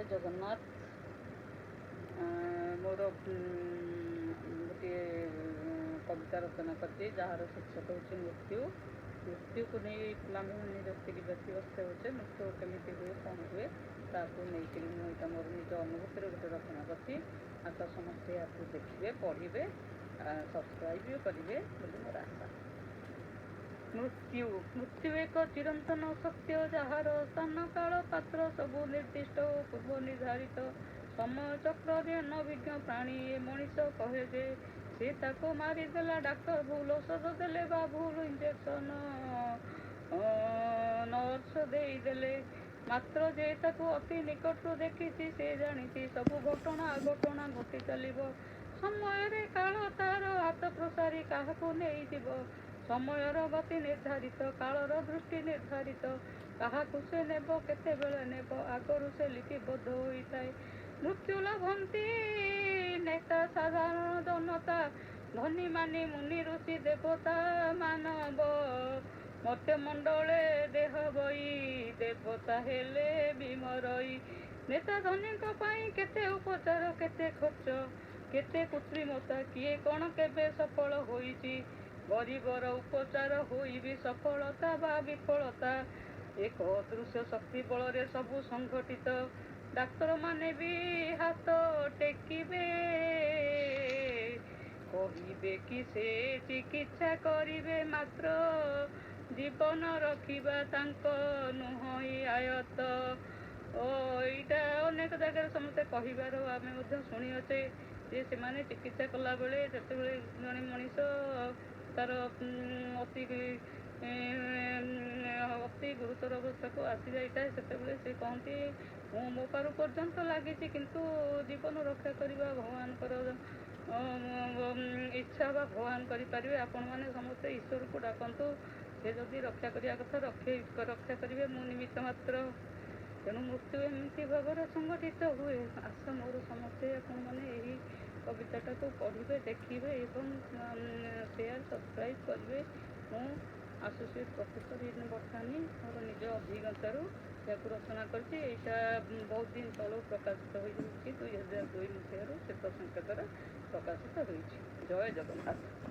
ଜୟ ଜଗନ୍ନାଥ। ମୋର ଗୋଟିଏ କବିତା ରଚନା କରିଛି, ଯାହାର ଶୀର୍ଷକ ହେଉଛି ମୃତ୍ୟୁ। ମୃତ୍ୟୁକୁ ନେଇ ଆମେମାନେ ଯେତିକି ବ୍ୟତିବ୍ୟସ୍ତ ହେଉଛେ, ମୃତ୍ୟୁ କେମିତି ହୁଏ, କ'ଣ ହୁଏ, ତାକୁ ନେଇକରି ମୁଁ ଏଇଟା ମୋର ନିଜ ଅନୁଭୂତିରେ ଗୋଟେ ରଚନା କରିଛି। ଆଶା, ସମସ୍ତେ ଏହାକୁ ଦେଖିବେ, ପଢ଼ିବେ, ସବସ୍କ୍ରାଇବ୍ ବି କରିବେ ବୋଲି ମୋର ଆଶା। ମୃତ୍ୟୁ। ମୃତ୍ୟୁ ଏକ ଚିରନ୍ତନ ସତ୍ୟ, ଯାହାର ସ୍ଥାନ, କାଳ, ପାତ୍ର ସବୁ ନିର୍ଦ୍ଦିଷ୍ଟ ଓ ପୂର୍ବ ନିର୍ଦ୍ଧାରିତ। ସମୟ ଚକ୍ରରେ ଅନଭିଜ୍ଞ ପ୍ରାଣୀ ଏ ମଣିଷ କହେ ଯେ ସେ ତାକୁ ମାରିଦେଲା, ଡାକ୍ତର ଭୁଲ ଔଷଧ ଦେଲେ ବା ଭୁଲ ଇଞ୍ଜେକ୍ସନ ନର୍ସ ଦେଇଦେଲେ। ମାତ୍ର ଯେ ତାକୁ ଅତି ନିକଟରୁ ଦେଖିଛି, ସେ ଜାଣିଛି ସବୁ ଘଟଣା ଅଘଟଣା ଘଟି ଚାଲିବ। ସମୟରେ କାଳ ତାର ହାତ ପ୍ରସାରି କାହାକୁ ନେଇଯିବ। ସମୟର ଗତି ନିର୍ଦ୍ଧାରିତ, କାଳର ଦୃଷ୍ଟି ନିର୍ଦ୍ଧାରିତ। କାହାକୁ ସେ ନେବ, କେତେବେଳେ ନେବ, ଆଗରୁ ସେ ଲିପିବଦ୍ଧ ହୋଇଥାଏ। ମୃତ୍ୟୁ ଲଭନ୍ତି ନେତା, ସାଧାରଣ ଜନତା, ଧନୀ ମାନି, ମୁନି ଋଷି, ଦେବତା, ମାନବ। ମର୍ତ୍ତ୍ୟ ମଣ୍ଡଳେ ଦେହ ବହି, ଦେବତା ହେଲେ ବି ମରଇ। ନେତା ଧନୀଙ୍କ ପାଇଁ କେତେ ଉପଚାର, କେତେ ଖର୍ଚ୍ଚ, କେତେ କୃତ୍ରିମତା, କିଏ କ'ଣ କେବେ ସଫଳ ହୋଇଛି? ଗରିବର ଉପଚାର ହୋଇ ବି ସଫଳତା ବା ବିଫଳତା। ଏକ ଅଦୃଶ୍ୟ ଶକ୍ତି ବଳରେ ସବୁ ସଂଘଟିତ। ଡାକ୍ତରମାନେ ବି ହାତ ଟେକିବେ, କହିବେ କି ସେ ଚିକିତ୍ସା କରିବେ, ମାତ୍ର ଜୀବନ ରଖିବା ତାଙ୍କ ନୁହଁ ଆୟତ୍ତ। ଓ ଏଇଟା ଅନେକ ଜାଗାରେ ସମସ୍ତେ କହିବାର ଆମେ ମଧ୍ୟ ଶୁଣିଅଛେ ଯେ ସେମାନେ ଚିକିତ୍ସା କଲାବେଳେ, ଯେତେବେଳେ ଜଣେ ମଣିଷ ତାର ଅତି ଅତି ଗୁରୁତର ଅବସ୍ଥାକୁ ଆସିଯାଇଥାଏ, ସେତେବେଳେ ସେ କହନ୍ତି, ମୁଁ ମୋ ପାରୁ ପର୍ଯ୍ୟନ୍ତ ଲାଗିଛି, କିନ୍ତୁ ଜୀବନ ରକ୍ଷା କରିବା ଭଗବାନଙ୍କର ଇଚ୍ଛା ବା ଭଗବାନ କରିପାରିବେ। ଆପଣମାନେ ସମସ୍ତେ ଈଶ୍ୱରକୁ ଡାକନ୍ତୁ, ସେ ଯଦି ରକ୍ଷା କରିବା କଥା ରକ୍ଷା କରିବେ, ମୁଁ ନିମିତ୍ତ ମାତ୍ର। ତେଣୁ ମୃତ୍ୟୁ ଏମିତି ଭାବରେ ସଂଗଠିତ ହୁଏ। ଆଶା ମୋର, ସମସ୍ତେ ଆପଣମାନେ ଏହି କବିତାଟାକୁ ପଢ଼ିବେ, ଦେଖିବେ ଏବଂ ସେୟାର, ସବସ୍କ୍ରାଇବ୍ କରିବେ। ମୁଁ ଆସୋସିଏଟ୍ ପ୍ରଫେସର ଇନ୍ ବଟାନୀ, ମୋର ନିଜ ଅଭିଜ୍ଞତାରୁ ଏହାକୁ ରଚନା କରିଛି। ଏଇଟା ବହୁତ ଦିନ ତଳୁ ପ୍ରକାଶିତ ହୋଇଯାଇଛି। 2002 ମସିହାରୁ ଶ୍ଵେତ ସଂକେତରେ ପ୍ରକାଶିତ ହୋଇଛି। ଜୟ ଜଗନ୍ନାଥ।